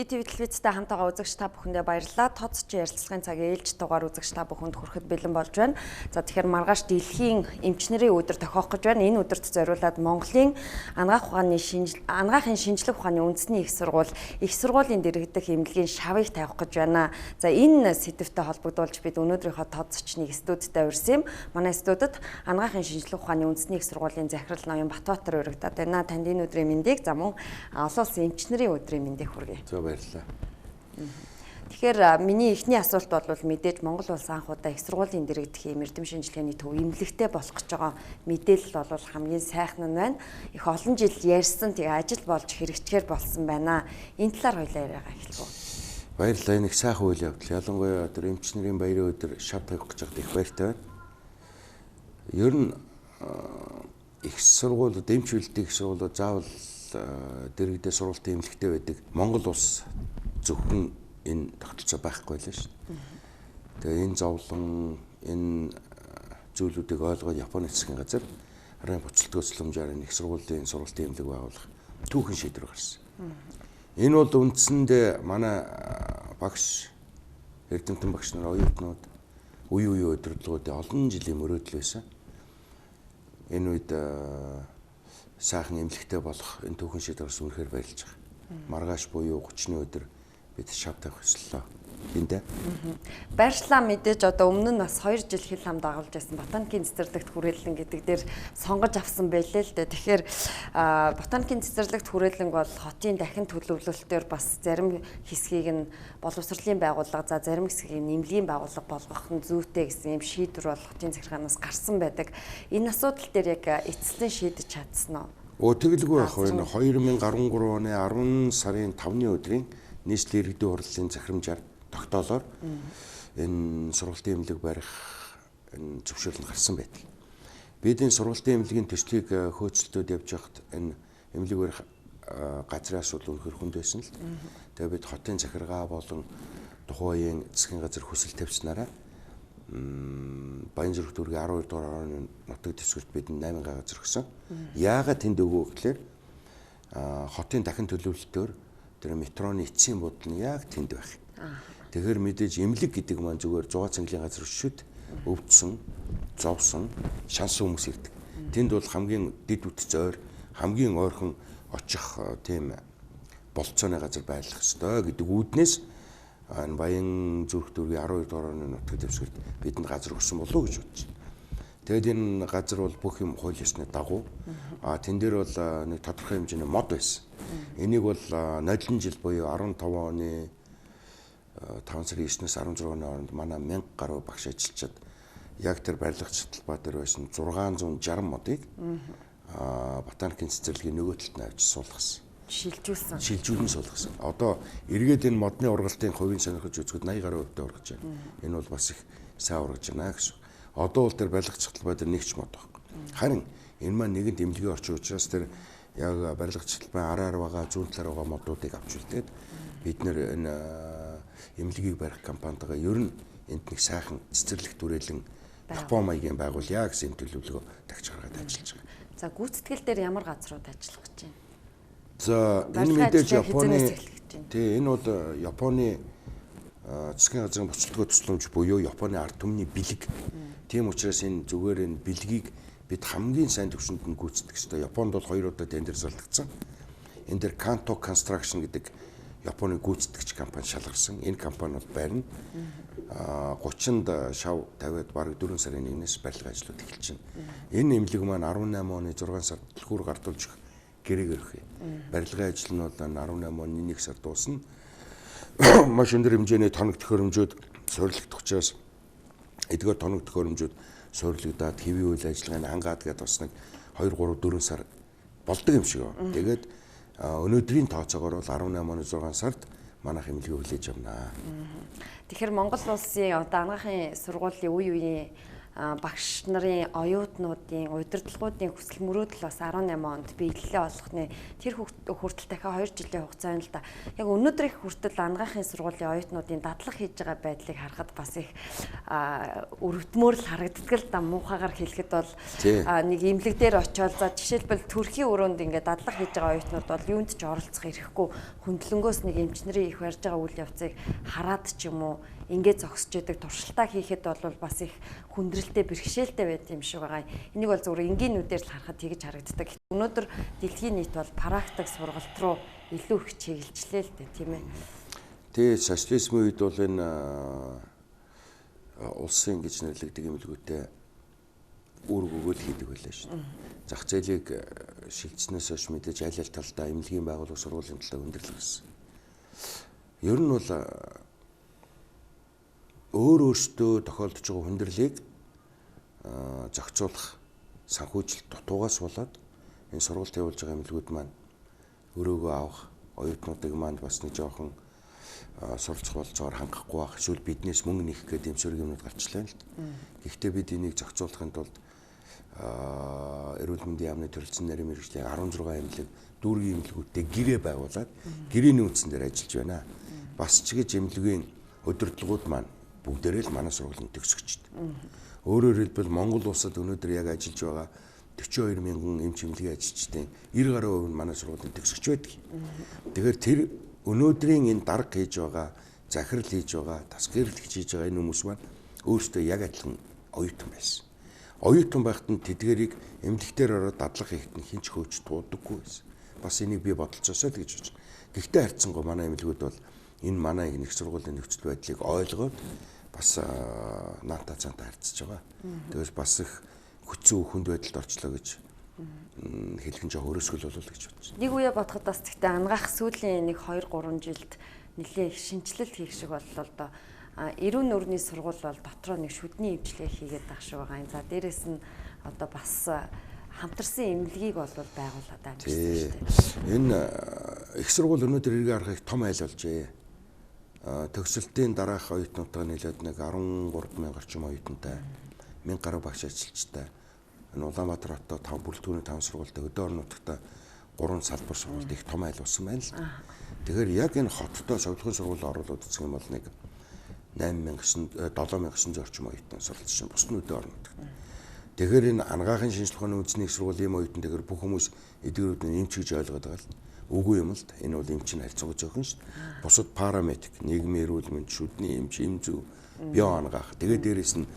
BTV телевизтэй хамт байгаа үзэгч та бүхэндээ баярлалаа. Тооцч ярилцлагын цагийн ээлж дугаар үзэгч та бүхэнд хүрэхэд бэлэн болж байна. За, тэгэхээр маргааш дэлхийн эмчнэрийн өдөр тохиох гэж байна. Энэ өдөрт зориулаад Монголын анагаахын шинжлэх ухааны үндэсний их сургууль, их сургуулийн дэргэдэх эмнэлгийн шавыг тавих гэж байна. За, энэ сэдэвтэй холбогдуулж бид өнөөдрийнхөө тооцчныг студидтэй урьсан юм. Манай студид анагаахын шинжлэх ухааны үндэсний их сургуулийн захирал ноён Батбаатар уригдаад байна. Танд энэ өдрийн мэндийг, за мөн олон улсын эмчнэрийн өдрийн мэндийг хүргэе. За, баярлалаа. Тэгэхээр миний эхний асуулт бол мэдээж Монгол улс анх удаа их сургуулийн дэргэдэх юм эрдэм шинжилгээний төв эмнэлэгтэй болох гэж байгаа мэдээлэл бол хамгийн сайхан нь байна. Их олон жил ярьсан, тэгээ ажил болж хэрэгжихээр болсон байна. Энэ талаар хоёлаа яриагаа эхлэв. Баярлалаа. Энэ их сайхан үйл явдал. Ялангуяа тэр эмчнэрийн баярын өдөр шав тавих гэж байхад их баяртай байна. Ер нь их сургуулиуд, эмч үлдэх их сургуулиуд заавал дэргэдээ сургалтын эмнэлэгтэй байдаг. Монгол улс зөвхөн энэ тогтолцоо байхгүй л шүү дээ. Тэгээ энэ зовлон, энэ зүйлүүдийг ойлгоод Японы засгийн газар арын буцалтгүй цэцлэмжээр энэ их сургуулийн сургалтын эмнэлэг байгуулах түүхэн шийдвэр гарсан. Энэ бол үндсэндээ манай багш, эрдэмтэн багш нар, оюутнууд, үе үеийн удирдлагуудын олон жилийн мөрөөдөл байсан. Энэ үед сайхан эмнэлэгтэй болох энэ түүхэн шийдвэрээс үнэхээр баярлж байгаа. Маргааш буюу 30-ны өдөр бид шав тавих ёслолоо. Эндээ. Байршлаа мэдээж одоо өмнө нь бас 2 жил хил хам дагуулж байсан ботаникийн цэцэрлэгт хүрээлэн гэдэг дээр сонгож авсан байлээ л дээ. Тэгэхээр ботаникийн цэцэрлэгт хүрээлэн бол хотын дахин төлөвлөлтөөр бас зарим хэсгийг нь боловсролын байгууллага, за зарим хэсгийг нь эмнэлгийн байгууллага болгох нь зүйтэй гэсэн юм шийдвэр бол хотын захиргаанаас гарсан байдаг. Энэ асуудал дээр яг эцэслэн шийдэж чадсан уу? Тэгэлгүй байх вэ? 2013 оны 10 сарын 5-ны өдрийн нийслэлийн иргэдийн хурлын захирамжаар тогтоолоор энэ сургалтын эмнэлэг барих энэ зөвшөөрөл нь гарсан байдаг. Бид энэ сургалтын эмнэлгийн төслийг хөөцөлтөд явж байхад энэ эмнэлэг барих газрын асуудал үнэхээр хүнд байсан л. Тэгээ бид хотын захиргаа болон тухайн үеийн засгийн газар хүсэл тавьснараа Баянзүрх дүүргийн 12 дугаар орны нутаг дэвсгэрт бидэнд 8 га газар өгсөн. Яагаад тэнд өгөө гэхлээр хотын дахин төлөвлөлтөөр тэр метроны эцсийн бодол нь яг тэнд байх. Тэгэхээр мэдээж эмнэлэг гэдэг маань зүгээр 100 цэнгэлийн газар өшөд өвдсөн, зовсон, шансан хүмүүс ирдэг. Тэнд бол хамгийн дэд үт зойр, хамгийн ойрхон очих тийм болцооны газар байлах ёстой гэдэг үүднээс энэ Баянзүрх дүүргийн 12 дугаар орны нутаг дэвсгэрт бидэнд газар өгсөн болов уу гэж бодож байна. Тэгээд энэ газар бол бүх юм хууль ёсны дагуу. Тэн дээр бол нэг тодорхой хэмжээний мод байсан. Энийг бол нодлон жил буюу 15 оны 5 сарын 9-ээс 16 оны хооронд манай 1000 гаруй багш ажиллачаад яг тэр барилга талбай дээр байсан 660 модыг ботаникийн цэцэрлэгийн нөгөө талд нь авчиж суулгасан. Шилжүүлсэн. Шилжүүлэн суулгасан. Одоо эргээд энэ модны ургалтын хувийн сонирхож үзэхэд 80 гаруй хувьтай ургаж байна. Энэ бол бас их сайн ургаж байна гэсэн. Одоо бол тэр барилга талбай дээр нэг ч мод байхгүй. Харин энэ маань нэгэнт эмнэлгийн орчин учраас тэр яг барилга талбай араар байгаа, зүүн талаар байгаа модуудыг авч үлдээд бид нэр энэ эмнэлгийг барих компанитайгаа ер нь энд нэг сайхан цэцэрлэг түрээлэн Япон маягийн байгуулъя гэсэн төлөвлөгөө тагч гаргаад ажиллаж байгаа. За, гүйцэтгэл дээр ямар газрууд ажиллах гэж байна? За, энэ мэдээж Японы тий, энэ бол Японы засгийн газрын буцалтгүй тусламж буюу Японы ард түмний бэлэг. Тийм учраас энэ зүгээр энэ бэлгийг бид хамгийн сайн түвшинд нь гүйцэтгэх ёстой. Японд бол 2 удаа тендер зарлагдсан. Энэ дээр Kanto Construction гэдэг Японы гүйцэтгэгч компани шалгарсан. Энэ компани бол барина. 30-нд шав тавиад бараг 4 сарын 1-ээс барилга ажлууд эхэлж байна. Энэ эмнэлэг маань 18 оны 6 сард түлхүүр гардуулж өгөх гэрээгээр өгөх юм. Барилгын ажил нь бол 18 оны 1 сард дуусна. Маш өндөр хэмжээний тоног төхөөрөмжүүд суйрлагдах учраас эдгээр тоног төхөөрөмжүүд суйрлагдаад хэвийн үйл ажиллагааны хангаад гэдээ бас нэг 2 3 4 сар болдог юм шиг байна. Тэгээд өнөөдрийн тооцоогоор бол 18 оны 6 сард манайх эмнэлгийг хүлээж авнаа. Тэгэхээр Монгол улсын одоо анагаахын сургуулийн үе үеийн Багш нарын оюутнуудын удирдлагуудын хүсэл мөрөөдөл бас 18 онд биелэлээ олохны тэр хүртэл дахиад 2 жилийн хугацаа байна л да. Яг өнөөдөр их хүртэл анагаахын сургуулийн оюутнуудын дадлаг хийж байгаа байдлыг харахад бас их өрөвдмөр л харагддаг л да. Муухайгаар хэлэхэд бол нэг имлэг дээр очиод за жишээлбэл төрхийн өрөөнд ингээд дадлаг хийж байгаа оюутнууд бол юунд ч оролцох эрхгүй хөндлөнгөөс нэг эмчнэрийн их барьж байгаа үйл явцыг хараад ч юм уу ингээд зогсож идэг туршилтаа хийхэд бол бас их хүндрэлтэй бэрхшээлтэй байд юм шиг байгаа. Энийг бол зөвхөн энгийн нүдээр л харахад тэгж харагддаг. Өнөөдөр дэлхийн нийт бол практик сургалт руу илүү их чиглэлжлээ л дээ, тийм ээ. Тэгээ социализмын үед бол энэ улсын гэж нэрлэгдэг эмнэлгүүтэй үүрэг өгөөл хийдэг байлаа шүү дээ. Зах зээлийг шилжснээс хойш мэдээж аль аль талдаа эмнэлгийн байгууллага сургуулийн талаа хүндрэл гарсан. Ер нь бол өөр өөртөө тохиолдож байгаа хүндрэлийг зохицуулах санхүүжилт дутуугаас болоод энэ сургалт явуулж байгаа эмнэлгүүд маань өрөөгөө авах, оюутнуудыг маань бас нэг жоохон суралцах болцоогоор хангахгүй байх, эсвэл биднээс мөнгө нээх гэдэг юм сөрөг юмнууд гарчлаа л да. Гэхдээ бид энийг зохицуулахын тулд эрүүл мэндийн яамны төрөлцсөн нарийн мэргэжлийн 16 эмнэлэг дүүргийн эмнэлгүүдтэй гэрээ байгуулад гэрээний үндсэн дээр ажиллаж байна. Бас ч гэж эмнэлгийн удирдлагууд маань бүгдээрээ л манай сургуулийн төгсөгчд. Өөрөөр хэлбэл Монгол улсад өнөөдөр яг ажиллаж байгаа 42 мянган эмч эмнэлгийн ажилчдын 90 гаруй хувь нь манай сургуулийн төгсөгч байдаг. Тэгэхээр тэр өнөөдрийн энэ дарга хийж байгаа, захирал хийж байгаа, тасгэрэл хийж байгаа энэ хүмүүс маань өөрсдөө яг адилхан оюутан байсан. Оюутан байхад нь тэдгэрийг эмнэлэгтэр ороод дадлага хийхэд нь хинч хөөж туудаггүй байсан. Бас энийг би бодолцоосоо л гэж бодож. Гэхдээ харьцангуй манай эмнэлгүүд бол энэ манай их сургуулийн нөхцөл байдлыг ойлгоод бас наанта цаанта харьцаж байгаа. Тэгээс бас их хүчсэн хүнд байдалд орчлоо гэж хэлэх нь жоох өрөөсгөл болов гэж бодож байна. Нэг үе бодоход бас гэхдээ анагаах сүүлийн нэг 2 3 жилд нэлээ их шинжилэл хийх шиг боллоо л доо. Эрүүн нүрний сургууль бол дотроо нэг шүдний эмчилгээ хийгээд байх шиг байгаа юм. За дээрэс нь одоо бас хамтарсан эмнэлгийг бол байгуулад амжсан шүү дээ. Энэ их сургууль өнөөдөр эргээ харах их том айл болжээ. Төгсөлтийн дараах оюутнуудтай нийлээд нэг 13 мянга орчим оюутантай, 1000 гаруй багш ажилчтай. Энэ Улаанбаатар хотод 5 бүрэлдэхүүний 5 сургуультай, хөдөө орон нутагта 3 салбар сургуульд их том айл болсон байна л. Тэгэхээр яг энэ хоттой совилгын сургууль оруулаад үзэх юм бол нэг 7900 орчим оюутан суралцж байна. Бусд нь өдөө орон нутагт. Тэгэхээр энэ анагаахын шинжилгээ ухааны үндэсний их сургуулийн ийм оюутан тэгэхээр бүх хүмүүс эдгээрүүд нь эмч гэж ойлгоод байгаа л. Үгүй юм л да. Энэ бол эмч нь харьцангуй зөөхөн шүү дээ. Бусад парамедик, нийгмийн эрүүл мэнд, шүдний эмч, эм зүй, био анагаах. Тэгээ дээрээс нь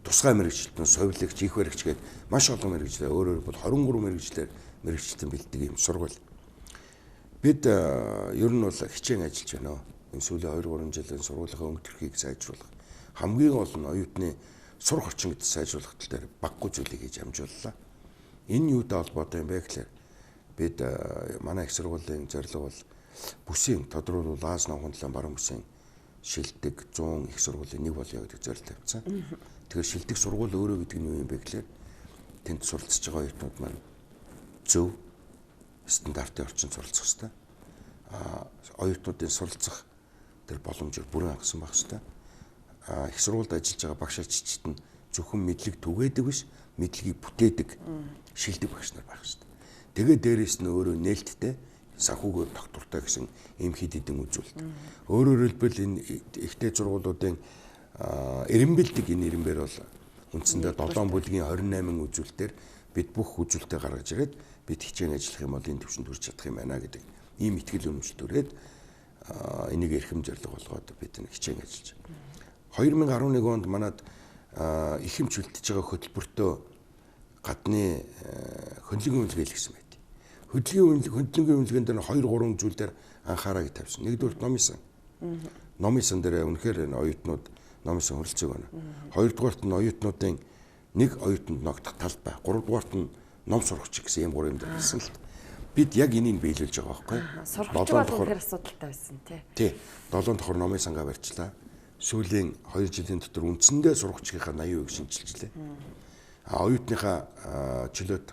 тусгай мэргэжилтэн, совилагч, их баригч гээд маш олон мэргэжлээр, өөрөөр хэлбэл 23 мэргэжлээр мэргэжилтэн бэлддэг юм сургууль. Бид ер нь бол хичээн ажиллаж байна. Энэ сүүлийн 2 3 жилийн сургуулийнхаа өнгө төрхийг сайжруулах, хамгийн гол нь оюутны сурах орчин гэдэг сайжруулах тал дээр баггүй зүйлийг хийж амжууллаа. Энэ юутай холбоотой юм бэ гэхээр бид манай их сургуулийн зорилго бол бүсийн тодруулбал Аз номхон талын баруун бүсийн шилдэг 100 их сургуулийн нэг болъё гэдэг зорилго тавьсан. Тэгэхээр шилдэг сургууль өөрөө гэдэг нь юу юм бэ гэхээр тэнд суралцж байгаа оюутнууд маань зөв стандартын орчинд суралцах ёстой. Оюутнуудын суралцах тэр боломжийг бүрэн хангасан байх ёстой. Их сургуульд ажиллаж байгаа багш ажилчид нь зөвхөн мэдлэг түгээдэг биш, мэдлэгийг бүтээдэг шилдэг багш нар байх ёстой. Тэгээ дээрээс нь өөрөө нээлттэй санхүүгээр тогтвортой гэсэн ийм хэд хэдэн үзүүлэлт. Өөрөөр хэлбэл энэ ихтэй сургуулиудын эренбэлдэг энэ эренбэр бол үндсэндээ 7 бүлгийн 28 үзүүлэлтээр бид бүх үзүүлэлтээ гаргаж ирээд бид хичээн ажиллах юм бол энэ төвшөнд хүрч чадах юм байна гэдэг ийм итгэл үнэмшил төрөөд энийг эрхэм зорилго болгоод бид энэ хичээн ажиллаж байна. 2011 онд манад их хэмж үлдэж байгаа хөтөлбөртөө гадны хөндлөнгийн үнэлгээ хийлгэсэн байт. Хөндлөнгийн үнэлгээнд дээр 2 3 зүйл дээр анхаараа тавьсан. Нэгдүгээр номын сан. Номын сан дээр үнэхээр энэ оюутнууд номын сан хүрэлцээг байна. Хоёрдугаарт нь оюутнуудын нэг оюутанд ногдох талбай. Гуравдугаарт нь ном сурагч гэсэн ийм гурван юм дээр хэлсэн л. Бид яг энийг биелүүлж байгаа байхгүй. Сурагч бол үнэхээр асуудалтай байсан тий. Тий. 7 давхар номын сангаа барьчлаа. Сүүлийн 2 жилийн дотор үндсэндээ сурагчийнхаа 80% шинчилжлээ. Оюутныхаа чөлөөт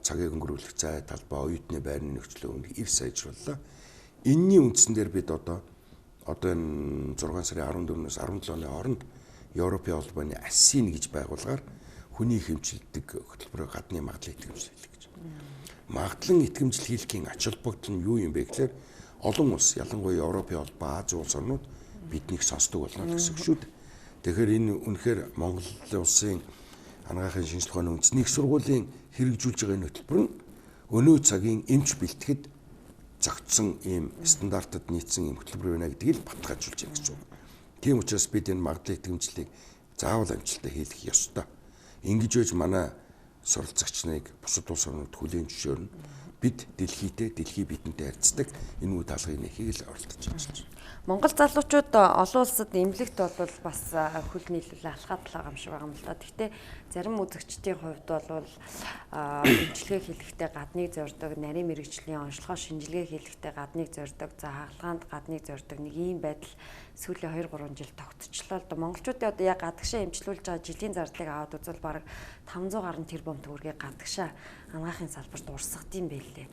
цагийг өнгөрүүлэх зай талбай, оюутны байрны нөхцөлөө үнэ ир сайжрууллаа. Энийний үндсэн дээр бид одоо энэ 6 сарын 14-өөс 17-ны хооронд Европын холбооны АСИН гэж байгууллагаар хүний хэмжилдэг хөтөлбөрөөр гадны магадлан итгэмжлэл хийх гэж. Магадлан итгэмжлэл хийлгэхийн ач холбогдол нь юу юм бэ гэхээр олон улс, ялангуяа Европын холбоо, Ази улс орнууд биднийг сонсдог болно л гэсэн үг шүү дээ. Тэгэхээр энэ үнэхээр Монгол улсын анагаахын шинжлэх ухааны үндэсний их сургуулийн хэрэгжүүлж байгаа энэ хөтөлбөр нь өнөө цагийн эмч бэлтгэхэд зохицсон ийм стандартад нийцсэн ийм хөтөлбөр байна гэдгийг л баталгаажуулж байна гэсэн үг. Тийм учраас бид энэ магадлан итгэмжлэлийг заавал амжилттай хийх ёстой. Ингэж байж манай суралцагч нарыг бусад улс орнууд хүлээн зөвшөөрнө. Бид дэлхийтэй, дэлхий бидэнтэй харьцдаг энэ үе талхыг нэхийг л оролдож ажиллаж байна. Монгол залуучууд олон улсад эмнэлэгт бол бас хөл нийлүүлээ алхаад л байгаа юм шиг байгаа юм л да. Гэхдээ зарим үзэгчдийн хувьд бол эмчилгээ хийлгэхдээ гадныг зорддог, нарийн мэргэжлийн онцлогоо шинжилгээ хийлгэхдээ гадныг зорддог, за хагалгаанд гадныг зорддог нэг ийм байдал сүүлийн 2-3 жил тогтчлоо л да. Монголчуудын одоо яг гадагшаа эмчлүүлж байгаа жилийн зардлыг аваад үзвэл бараг 500 гаруй тэрбум төгрөгийг гадагшаа анагаахын салбарт урсгадсан байлээ.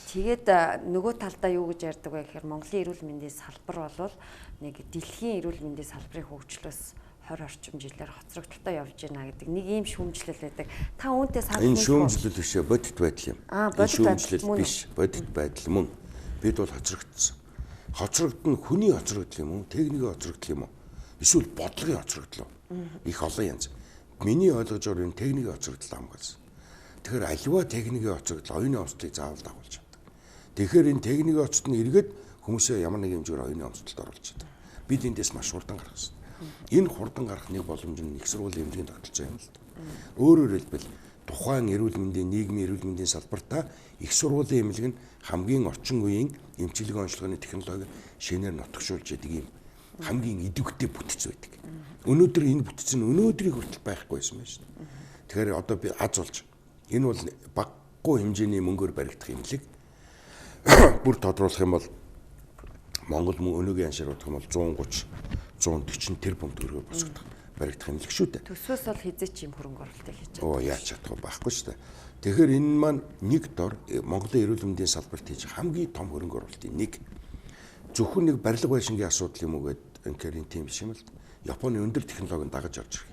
Тэгээд нөгөө талдаа юу гэж ярьдаг вэ гэхээр Монголын эрүүл мэндийн салбар бол нэг дэлхийн эрүүл мэндийн салбарын хөгжлөөс 20 орчим жилээр хоцрогдолтой явж байна гэдэг нэг ийм шүүмжлэл байдаг. Та үүнтэй санал Энэ шүүмжлэл биш ээ, бодит байдал юм. Бодит байдал биш, бодит байдал мөн. Бид бол хоцрогдсон. Хоцрогдсон нь хүний хоцрогдол юм уу, техникийн хоцрогдол юм уу? Эсвэл бодлогын хоцрогдол уу? Их олон янз. Миний ойлгож байгаа энэ техникийн хоцрогдол хамгаалсан. Тэгэхээр аливаа техникийн хоцрогдол оюуны онцлыг заавал дагуулж чаддаг. Тэгэхээр энэ техникийн онцлог нь эргээд хүмүүсээ ямар нэгэн хэмжээгээр оюуны онцлолд оруулж чаддаг. Бид эндээс маш хурдан гарах хэрэгтэй. Энэ хурдан гарах нэг боломж нь их сургуулийн эмнэлгийн тогтолцоо юм л да. Өөрөөр хэлбэл тухайн эрүүл мэндийн нийгмийн эрүүл мэндийн салбартаа их сургуулийн эмнэлэг нь хамгийн орчин үеийн эмчилгээ онцлогын технологи шинээр нотгшуулж яадаг юм хамгийн идэвхтэй бүтэц байдаг. Өнөөдөр энэ бүтэц нь өнөөдрийг хүртэл байхгүй байсан байна шүү дээ. Тэгэхээр одоо би аз болж энэ бол багагүй хэмжээний мөнгөөр баригдах эмнэлэг. Бүр тодруулах юм бол Монгол мөн өнөөгийн аншаар бодох юм бол 130 140 тэрбум төгрөгөөр босгодох баригдах эмнэлэг шүү дээ. Төсвөөс бол хэзээ ч юм хөрөнгө оруулалт хийж чадах. Оо яаж чадах вэ? Байхгүй шүү дээ. Тэгэхээр энэ маань нэг дор Монголын эрүүл мэндийн салбарт хийж хамгийн том хөрөнгө оруулалтын нэг. Зөвхөн нэг барилга байшингийн асуудал юм уу гэдэг үнэхээр энэ тийм биш юм л да. Японы өндөр технологиг дагаж орж ирэх.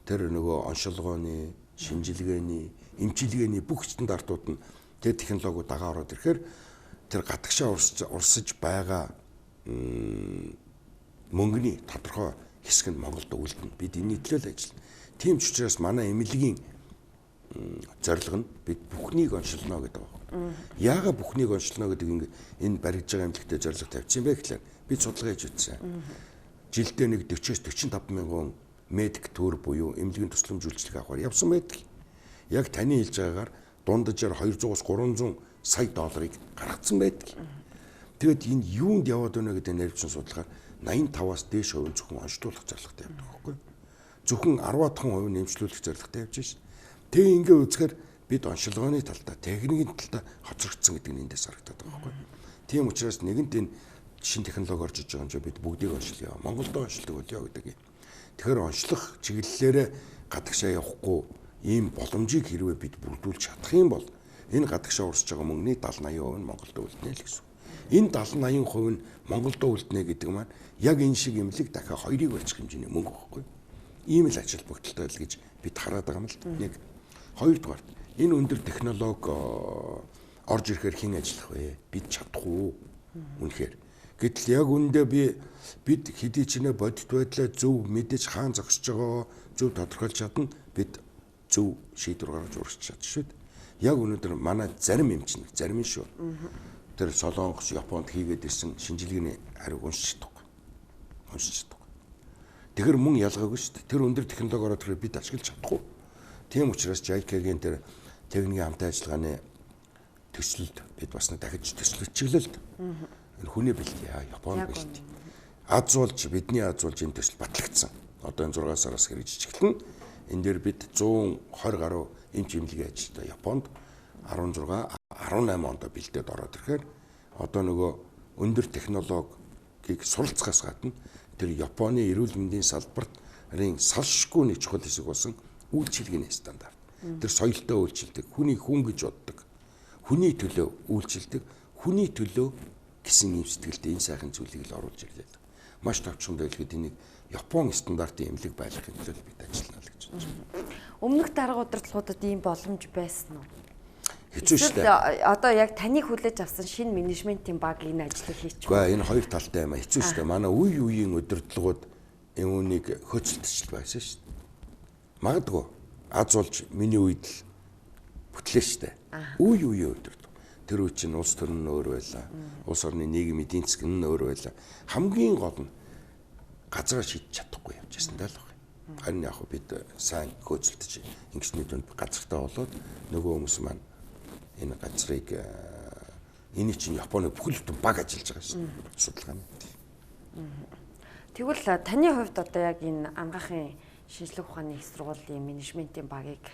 Тэр нөгөө оншилгооны, шинжилгээний, эмчилгээний бүх стандартууд нь тэр технологиуд дагаа ороод ирэхээр тэр гадагшаа урсаж байгаа мөнгөний тодорхой хэсэг нь Монголд үлдэнэ. Бид энэний төлөө л ажиллана. Тийм ч учраас манай эмнэлгийн зорилго нь бид бүхнийг оншилно гэдэг байна. Яагаад бүхнийг оншилно гэдэг энэ баригдж байгаа эмнэлэгтээ зорилго тавьчихсан бэ гэхлээр бид судалгаа хийж үзсэн. Жилдээ нэг 40-с 45 мянган медик төр буюу эмнэлгийн тусламж үйлчилгээ авахар явсан байдаг. Яг таны хэлж байгаагаар дунджаар 200-аас 300 сая долларыг гаргацсан байдаг. Тэгэд энэ юунд яваад байна гэдэг наривчин судалгаар 85-аас дээш хувь нь зөвхөн онцлуулах зорилготой явдаг байхгүй. Зөвхөн 10% нь нэмжлүүлэх зорилготой явж шээ. Тэгээ ингээ үзэхээр бид онцлогооны талдаа, техникийн талдаа хоцрогдсон гэдэг нь эндээс харагдаад байгаа байхгүй. Тийм учраас нэгэнт энэ шинэ технологи орж иж байгаа юм чи бид бүгдийг онцлоё. Монголд онцлдог болёо гэдэг юм. Тэгэхээр онцлох чиглэлээрээ гадагшаа явахгүй ийм боломжийг хэрвээ бид бүрдүүлж чадах юм бол энэ гадагшаа урсж байгаа мөнгөний 70-80% нь Монголд үлднэ л гэсэн. Энэ 70-80% нь Монголд үлднэ гэдэг маань яг энэ шиг эмнэлэг дахиад хоёрыг барьчих хэмжээний мөнгө байхгүй. Ийм л ач холбогдолтой л гэж бид хараад байгаа юм л да. Нэг хоёрдугаарт энэ өндөр технологи орж ирэхээр хэн ажиллах вэ? Бид чадах уу? Үнэхээр. Гэтэл яг үүндээ бид хэдий ч нэ бодит байдлаа зөв мэдээж хаан зогсож байгаа зөв тодорхойлж чадна, бид зөв шийдвэр гаргаж урагш чадна шүү дээ. Яг өнөөдөр манай зарим эмч нар, зарим нь шүү. Тэр Солонгос, Японд хийгээд ирсэн шинжилгээний хариуг уншиж чадахгүй. Уншиж чадахгүй. Тэгэхээр мөн ялгаагүй шүү дээ. Тэр өндөр технологи ороод ирэхээр бид ашиглаж чадахгүй. Тийм учраас JICA-гийн тэр техникийн хамтын ажиллагааны төслөлд бид бас нэг дахиж төслөж л. Энэ хүний бэлтээ, Японд бэлтээ. Аз болж бидний аз болж энэ төсөл батлагдсан. Одоо энэ 6 сараас хэрэгжиж эхэлнэ. Энэ дээр бид 120 гаруй эмч эмнэлгийн ажилтаа Японд 16 18 онд бэлдээд ороод ирэхээр одоо нөгөө өндөр технологиг суралцахаас гадна тэр Японы эрүүл мэндийн салбарт салшгүй нэг чухал хэсэг болсон үйлчилгээний стандарт. Тэр соёлтой үйлчилдэг, хүний хүн гэж боддог, хүний төлөө үйлчилдэг, хүний төлөө гэсэн юм сэтгэлд энэ сайхан зүйлийг л оруулж ирлээ. Маш товчхондоо хэлэхэд энийг Япон стандартын эмнэлэг байлгахын төлөө бид ажиллана л гэж бодож байна. Өмнөх дарга удирдлагуудад ийм боломж байсан уу? Хэцүү шүү дээ. Одоо яг таныг хүлээж авсан шинэ менежментийн баг энэ ажлыг хийчих. Үгүй энэ хоёр талтай юм а, хэцүү шүү дээ. Манай үе үеийн удирдлагууд үүнийг хөөцөлдөж байсан шүү дээ. Магадгүй аз болж миний үед л бүтлээ шүү дээ. Үе үеийн удирдлага. Тэр үе чинь улс төр нь өөр байлаа. Улс орны нийгэм эдийн засаг нь өөр байлаа. Хамгийн гол нь газраа шийдэж чадахгүй явж байсан даа л байна. Харин яг бид сайн хөөцөлдөж ингэсний дунд газартай болоод нөгөө хүмүүс маань энэ газрыг энэ чинь Японы бүхэл бүтэн баг ажиллаж байгаа шүү дээ. Судалгааны. Тэгвэл таны хувьд одоо яг энэ анагаахын шинжлэх ухааны их сургуулийн менежментийн багийг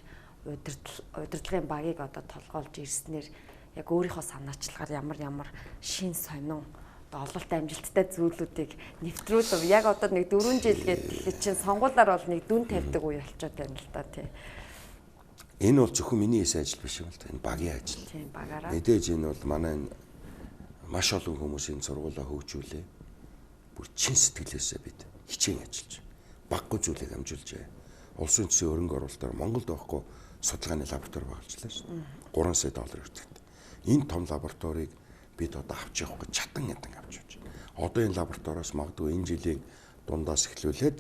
удирдлагын багийг одоо толгоолж ирснээр яг өөрийнхөө санаачлагаар ямар ямар шин сонин одоо ололт амжилттай зүйлүүдийг нэвтрүүлв. Яг одоо нэг 4 жил гээд чинь сонгуулаар бол нэг дүн тавьдаг үе болчиход байна л да тий. Энэ бол зөвхөн миний хийсэн ажил биш юм л да. Энэ багийн ажил. Тийм, багаараа. Мэдээж энэ бол манай энэ маш олон хүмүүсийн сургуулаа хөгжүүлээ. Бүр чин сэтгэлээсээ бид хичээн ажиллаж баггүй зүйлийг амжуулжээ. Улсын үндэсний хөрөнгө оруулалтаар Монголд байхгүй судалгааны лаборатори байгуулжлаа шүү дээ. 3 сая доллар өртөгтэй. Энэ том лабораторийг бид одоо авч явах гэж чатан ядан авч явж байна. Одоо энэ лабораториос магадгүй энэ жилийн дундаас эхлүүлээд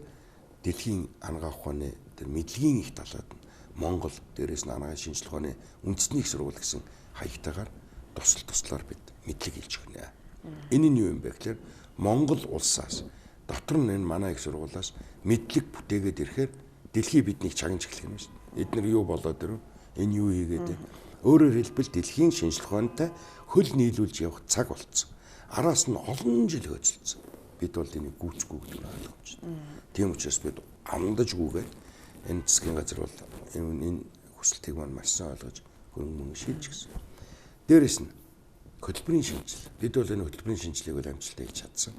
дэлхийн анагаах ухааны тэр мэдлэгийн их талаад нь Монгол дээрээс нь анагаах шинжлэх ухааны үндэсний их сургууль гэсэн хаягтайгаар тусал туслаар бид мэдлэг илж өгнө. Энэ нь юу юм бэ гэхээр Монгол улсаас дотор нь энэ манай их сургуулиас мэдлэг бүтээгээд ирэхээр дэлхий биднийг чагнаж эхлэх юм шүү дээ. Эднэр юу болоод ирв? Энэ юу хийгээд вэ? Өөрөөр хэлбэл дэлхийн шинжлэх ухаантай хөл нийлүүлж явах цаг болцсон. Араас нь олон жил хөөцөлдсөн. Бид бол энийг гүйцэхгүй гэдэг нь ойлгомжтой. Тийм учраас бид амдаж гүгээд энэ засгийн газар бол энэ хүсэлтийг маань маш сайн ойлгож хөрөнгө мөнгө шийдэж гисэн. Дээрээс нь хөтөлбөрийн шинжил. Бид бол энэ хөтөлбөрийн шинжилгээг бол амжилттай хийж чадсан.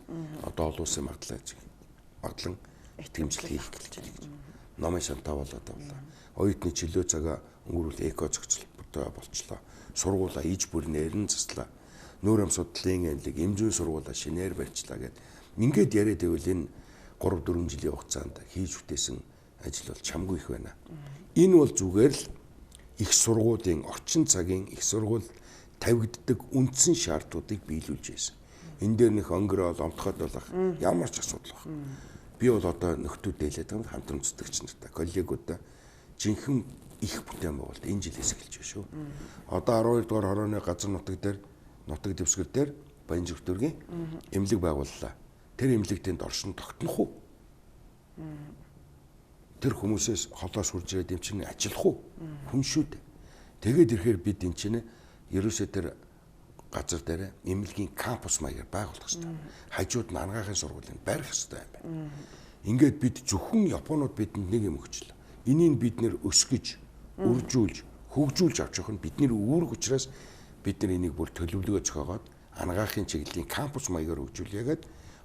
Одоо олон улсын магадлан итгэмжлэл хийх гэж байна. Номын шантаа болоод авлаа. Оюутны чөлөө цагаа өнгөрүүл эко зохицолтой болчлоо. Сургуулаа иж бүрнээр нь заслаа. Нүүр ам судлалын эмнэлэг, эмзэн сургуулаа шинээр барьчлаа гэд. Ингээд яриад байвал энэ 3 4 жилийн хугацаанд хийж бүтээсэн ажил бол чамгүй их байна. Энэ бол зүгээр л их сургуулийн орчин цагийн их сургууль тавигддаг үндсэн шаардлагуудыг биелүүлж байсан. Энэ дээр нөх өнгөрөөл омтгоод болох ямар ч асуудал байх. Би бол одоо нөхдүүд дээлээд байгаа юм, хамтран зүтгэгч нартай, коллегуудаа жинхэнэ их бүтээн байгуулалт энэ жилээс эхэлж байна шүү. Одоо 12 дугаар хорооны газар нутаг дээр нутаг дэвсгэр дээр Баянжирх дүүргийн эмнэлэг байгууллаа. Тэр эмнэлэг тэнд оршин тогтнох уу? Тэр хүмүүсээс холоос хурж ирээд эм чинь ажиллах уу? Хүн шүү дээ. Тэгээд ирэхээр бид энэ чинь ерөөсөө тэр газар дээр эмнэлгийн кампус маягаар байгуулах хэрэгтэй. Хажууд нь анагаахын сургуулийг барих хэрэгтэй юм байна. Ингээд бид зөвхөн Японууд бидэнд нэг юм өгчлээ. Энийг бид нэр өсгөж, үржүүлж, хөгжүүлж авч явах нь бидний үүрэг учраас бид нар энийг бүр төлөвлөгөө зохиогоод анагаахын чиглэлийн кампус маягаар хөгжүүлье гээд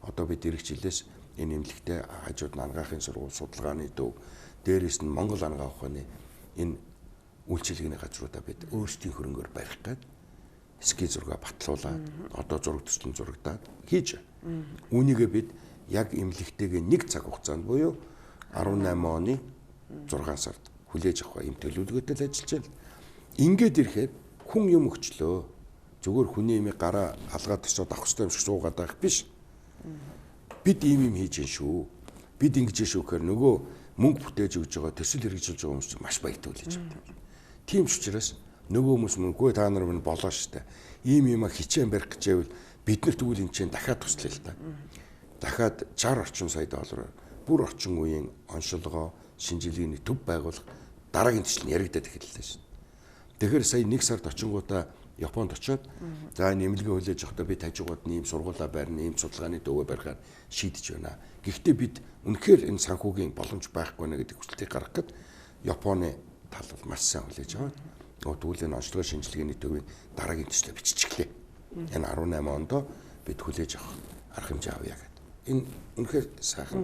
одоо бид ирэх жилээс энэ эмнэлэгтээ хажууд нь анагаахын сургууль, судалгааны төв, дээрээс нь Монгол анагаах ухааны энэ үйлчилгээний газруудаа бид өөрсдийн хөрөнгөөр барих гээд ски зургаа батлуулаад одоо зураг төслөн зурагдаад хийж. Үүнийгээ бид яг эмнэлэгтэйгээ нэг цаг хугацаанд буюу 18 оны 6 сард хүлээж авах юм төлөвлөгөөтэй л ажиллаж байна. Ингээд ирэхээр хүн юм өгчлөө. Зүгээр хүний имийг гараа алгаад тосоод авах хэрэгтэй юм шиг суугаад байх биш. Бид ийм юм хийж гин шүү. Бид ингэж шүү гэхээр нөгөө мөнгө бүтээж өгж байгаа, төсөл хэрэгжүүлж байгаа хүмүүс маш баяртай хүлээж авдаг. Тийм ч учраас нөгөө хүмүүс мөнгөө та нар минь болоо штэ. Ийм юма хичээн барих гэж байвал бид нар тэгвэл энэ чинь дахиад туслая л та. Дахиад 60 орчим сая доллараар бүр орчин үеийн оншилгоо, шинжилгээний төв байгуулах дараагийн төсөл нь яригадад эхэллээ шин. Тэгэхээр сая нэг сард очингуудаа Японд очиод за энэ эмнэлгээ хүлээж авахдаа бид хажуугад нь ийм сургуулаа барина, ийм судалгааны төвөө барихаар шийдэж байна. Гэхдээ бид үнэхээр энэ санхүүгийн боломж байхгүй нэ гэдэг хүсэлтийг гаргах гээд Японы тал бол маш сайн хүлээж аваад тэгвэл энэ онцлогоо шинжилгээний төвийн дараагийн төслөө биччихлээ. Энэ 18 онд бид хүлээж авах арга хэмжээ авъя гэдэг. Энэ үнэхээр сайхан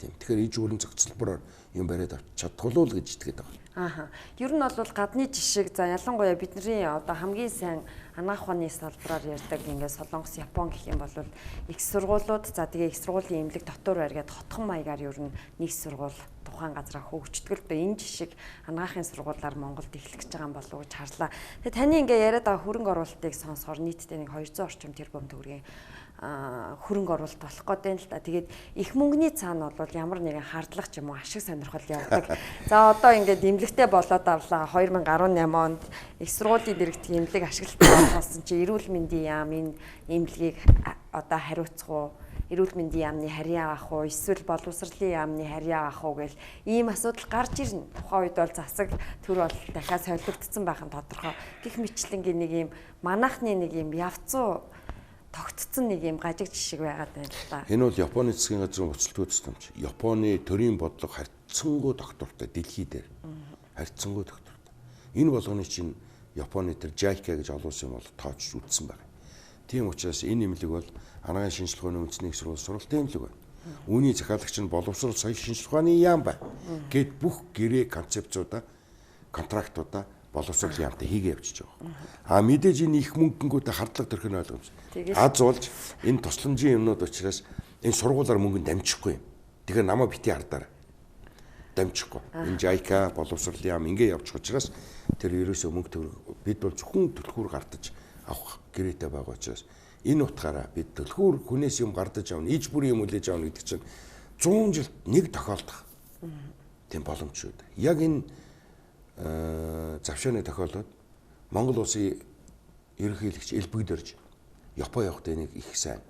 тийм. Тэгэхээр иж бүрэн зохицолбороор юм бариад авч чадхулуул гэж итгэдэг байгаа. Ааха. Ер нь бол гадны жишг, за ялангуяа бидний одоо хамгийн сайн анагаах ухааны салбараар ярьдаг ингээд Солонгос, Япон гэх юм бол их сургуулиуд, за тэгээ их сургуулийн эмнэлэг дотор барьгаад хотхон маягаар ер нь нэг сургууль тухайн газараа хөгждөг л дээ. Энэ жишг анагаахын сургуулиар Монголд эхлэх гэж байгаа юм болов уу гэж харлаа. Тэгээ таны ингээд яриад байгаа хөрөнгө оруулалтыг сонсохоор нийтдээ нэг 200 орчим тэрбум төгрөгийн хөрөнгө оруулалт болох гээд байна л да. Тэгээд их мөнгөний цаана бол ямар нэгэн хардлага ч юм уу ашиг сонирхол явдаг. За одоо ингээд эмнэлэгтэй болоод авлаа. 2018 онд их сургуулийн дэрэгдэх эмнэлэг ашиглалтанд болсон чи эрүүл мэндийн яам энэ эмнэлгийг одоо хариуцах уу? Эрүүл мэндийн яамны харьяа авах уу? Эсвэл боловсролын яамны харьяа авах уу гэл ийм асуудал гарч ирнэ. Тухайн үед бол засаг төр бол дахиад солигдсон байх нь тодорхой. Гэх мэтлэнгийн нэг ийм манайхны нэг ийм явцуу тогтцсон нэг юм гажиг жишг байгаад байна л да. Энэ бол Японы засгийн газрын буцалтгүй тусламж. Японы төрийн бодлого харьцангуй тогтвортой дэлхий дээр. Харьцангуй тогтвортой. Энэ болгоны чинь Японы тэр JICA гэж олон улсын бол тооч үтсэн байна. Тийм учраас энэ эмнэлэг бол анагаахын шинжилгээ ухааны үндэсний их сургууль сургалтын эмнэлэг байна. Үүний захиалагч нь боловсрол соёл шинжилгээ ухааны яам байна. Гэт бүх гэрээ концепцуудаа, контрактуудаа боловсрол яамтай хийгээ явчихж байгаа. А мэдээж энэ их мөнгөнгүүтээ хардлага төрөх нь ойлгомж. Аз болж энэ тусламжийн юмнууд учраас энэ сургуулаар мөнгө дамжихгүй юм. Тэгэхээр намаа бити хардаарай. Дамжихгүй. Энэ JICA боловсрол яам ингээ явчих учраас тэр ерөөсөө мөнгө төгрөг бид бол зөвхөн түлхүүр гардаж авах гэрээтэй байгаа учраас энэ утгаараа бид түлхүүр хүнээс юм гардаж авна, иж бүрийн юм үлээж авна гэдэг чинь 100 жилд нэг тохиолдох тийм боломж шүү дээ. Яг энэ завшааны тохиолдолд Монгол улсын ерөнхийлөгч элбэгд орж Япон явахдаа энийг их сайн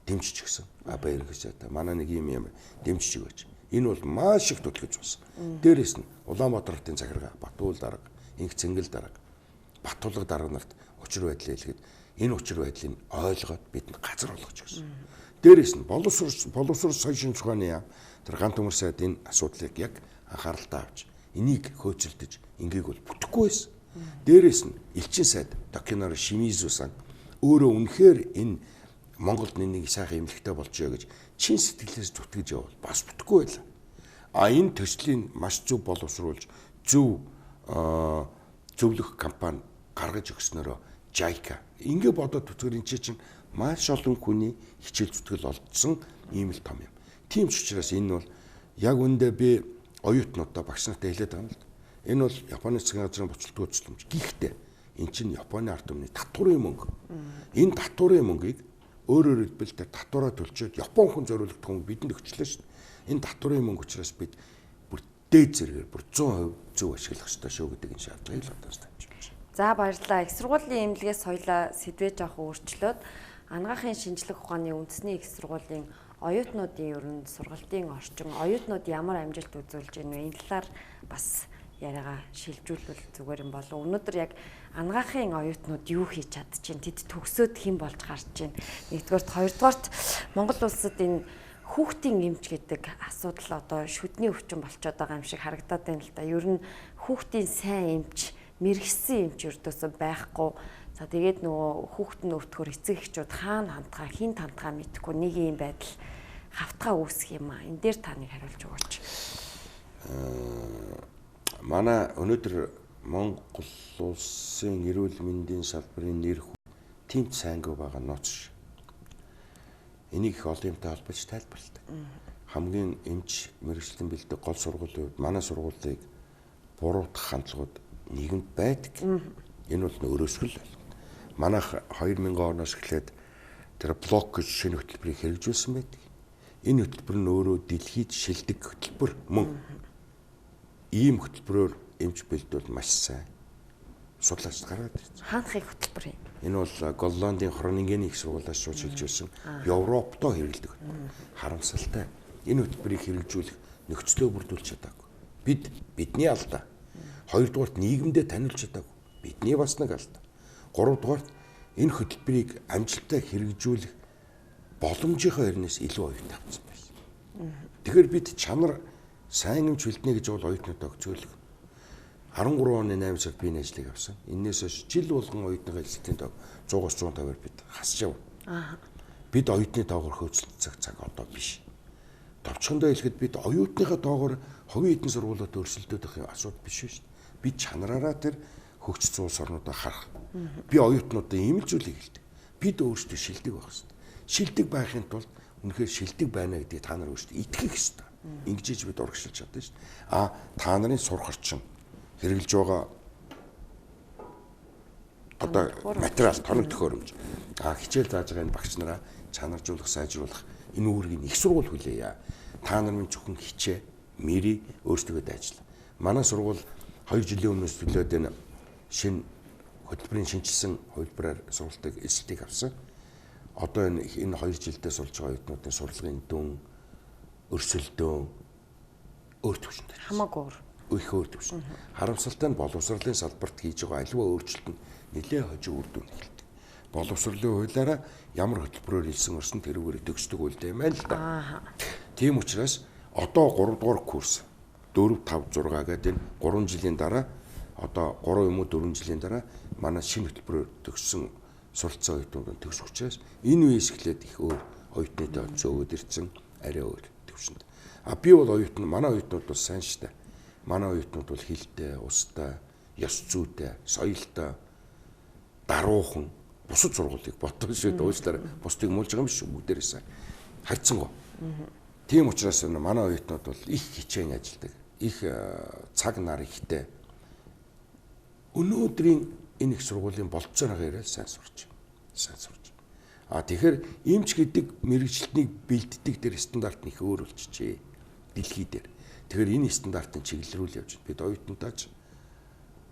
дэмжиж гисэн. Аба ерөнхий сайдаа манай нэг юм юм дэмжиж өгөөч. Энэ бол маш их түлхэж болсон. Дээрээс нь Улаанбаатар хотын захиргаа Батүл дарга, Инх Цэнгэл дарга, Батулга дарга нарт учир байдлыг хэлэхэд энэ учир байдлыг ойлгоод бидэнд газар олгож өгсөн. Дээрээс нь боловсрол соёл шинжилгээ ухааны яам тэр ган төмөр сайд энэ асуудлыг яг анхааралтай авч энийг хөөцөлдөж ингээг бол бүтэхгүй байсан. Дээрээс нь элчин сайд Токиноро Шимизу-сан өөрөө үнэхээр энэ Монголд нэг сайхан эмнэлэгтэй болчихё гэж чин сэтгэлээс зүтгэж явбал бас бүтэхгүй байлаа. А энэ төслийн маш зөв боловсруулж зөв зөвлөх компани гаргаж өгснөөрөө JICA ингээ бодоод үзэхээр энэ чинь маш олон хүний хичээл зүтгэл олдсон ийм л том юм. Тийм ч учраас энэ бол яг үндэ би оюутнуудаа багш нартай хэлээд байгаа юм л да. Энэ бол Японы засгийн газрын буцалтгүй тусламж. Гэхдээ эн чинь Японы ард түмний татварын мөнгө. Энэ татварын мөнгийг өөрөөр хэлбэл тэр татвараа төлчөөд Япон хүн зориулагдах мөнгө бидэнд өгчлээ шүү дээ. Энэ татварын мөнгө учраас бид бүр дээд зэрэгээр бүр 100% зөв ашиглах ёстой шүү гэдэг энэ шаардлагыг л одоо тавьж байна. За баярлалаа. Их сургуулийн эмнэлгээс соёлоо сэдвээ жоох өөрчлөөд анагаахын шинжлэх ухааны үндэсний их сургуулийн оюутнуудын ер нь сургалтын орчин, оюутнууд ямар амжилт үзүүлж байна вэ? Энэ талаар бас яриагаа шилжүүлвэл зүгээр юм болов. Өнөөдөр яг анагаахын оюутнууд юу хийж чадчихээн? Тэд төгсөөд хэн болж гарч байна? Нэгдүгээрт, хоёрдугаарт Монгол улсад энэ хүүхдийн эмч гэдэг асуудал одоо шүдний өвчин болчиход байгаа юм шиг харагдаад байна л да. Ер нь хүүхдийн сайн эмч, мэргэсэн эмч өрдөөсөө байхгүй. За тэгээд нөгөө хүүхэд нь өвтгөр эцэг эхчүүд хаана хандхаа, хин тандхаа мэдэхгүй нэг юм байдал хавтгаа үүсэх юм аа. Энэ дээр та нэг хариулж өгөөч. Манай өнөөдөр Монгол улсын эрүүл мэндийн салбарын нэр тийм сайнгүй байгаа нууц. Энийг их олон юмтай холбож тайлбарладаг. Хамгийн эмч мэргэжилтэн бэлдэг гол сургуулийн хувьд манай сургуулийг буруутгах хандлагууд нийгэмд байдаг. Энэ бол өрөөсгөл. Манайх 2000 оноос эхлээд тэр блок гэж шинэ хөтөлбөрийг хэрэгжүүлсэн байдаг. Энэ хөтөлбөр нь өөрөө дэлхийд шилдэг хөтөлбөр мөн. Ийм хөтөлбөрөөр эмч бэлдвэл маш сайн судлаач гараад ирсэн. Хаанхыг хөтөлбөр юм? Энэ бол Голландын Хронингений их сургуулиас шууд шилжүүлсэн Европдоо хэрэглэдэг хөтөлбөр. Харамсалтай. Энэ хөтөлбөрийг хэрэгжүүлэх нөхцлөө бүрдүүлж чадаагүй. Бид бидний алдаа. Хоёрдугаарт нийгэмдээ таниулж чадаагүй. Бидний бас нэг алдаа. Гуравдугаарт энэ хөтөлбөрийг амжилттай хэрэгжүүлэх боломжийнхоо хэрнээс илүү оюутан авсан байсан. Тэгэхээр бид чанар сайн эмч бэлдэнэ гэж бол оюутнуудаа өгцөөлөх. 13 оны 8 сард би энэ ажлыг авсан. Энээс хойш жил болгон оюутныхаа элсэлтийн тоог 100-аас 150-аар бид хасж явна. Бид оюутны тоогоор хөөцөлдөх цаг одоо биш. Товчхондоо хэлэхэд бид оюутныхаа тоогоор хувийн эдийн сургуулиуд өрсөлдөд байх юм асуудал биш шүү дээ. Бид чанараараа тэр хөгжсөн улс орнуудаа харах. Би оюутнуудаа ийм л зүйлийг хэлдэг. Бид өөрсдөө шилдэг байх хэрэгтэй. Шилдэг байхын тулд үнэхээр шилдэг байна гэдгийг та нар өөрсдөө итгэх ёстой. Ингэж иж бид урагшилж чадна шүү дээ. А та нарын сурах орчин хэрэгжилж байгаа одоо материал, тоног төхөөрөмж, хичээл зааж байгаа энэ багш нараа чанаржуулах, сайжруулах энэ үүргийг их сургууль хүлээе. Та нар минь зөвхөн хичээ, мэрий, өөрсдөө дайжла. Манай сургууль 2 жилийн өмнөөс төлөөд энэ шинэ хөтөлбөрийн шинэчилсэн хувилбараар сургалтыг эсэлтийг авсан. Одоо энэ 2 жилдээ сурж байгаа оюутнуудын сурлагын дүн, өрсөлдөөн өөр түвшинд. Хамаагүй өөр. Их өөр түвшинд. Харамсалтай нь боловсролын салбарт хийж байгаа аливаа өөрчлөлт нь нэлээд хожим үр дүн эхэлдэг. Боловсролын хуулиараа ямар хөтөлбөрөөр илсэн өрсөн тэрүүгээр төгсдөг үлдээ юм л да. Тийм учраас одоо 3 дугаар курс 4 5 6 гэдэг энэ 3 жилийн дараа одоо 3 юм уу 4 жилийн дараа манай шинэ хөтөлбөрөөр төгссөн суралцсан оюутнууд төгсөх учраас энэ үеэс эхлээд их өөр оюутны тоо зөөгөөд ирсэн арай өөр төвшөнд. А би бол оюутан, манай оюутнууд бол сайн штэ. Манай оюутнууд бол хилтэй, устай, ёс зүйтэй, соёлтой, даруухан бусад сургуулийг бодсон шүү дээ. Уучлаарай. Бусдыг муулж байгаа юм биш үү? Бүгдээрээ сайн. Хайцсангүй. Тийм учраас манай оюутнууд бол их хичээн ажилдаг. Их цаг нар ихтэй. Өнөөдрийн энэ их сургуулийн болцоороо яриад сайн сурч. Сайн сурч. А тэгэхээр эмч гэдэг мэргэжилтнийг бэлддэг тэр стандарт нь их өөр болчихжээ. Дэлхий дээр. Тэгэхээр энэ стандартын чиглэл рүү явж байна. Бид оюутнуудаа ч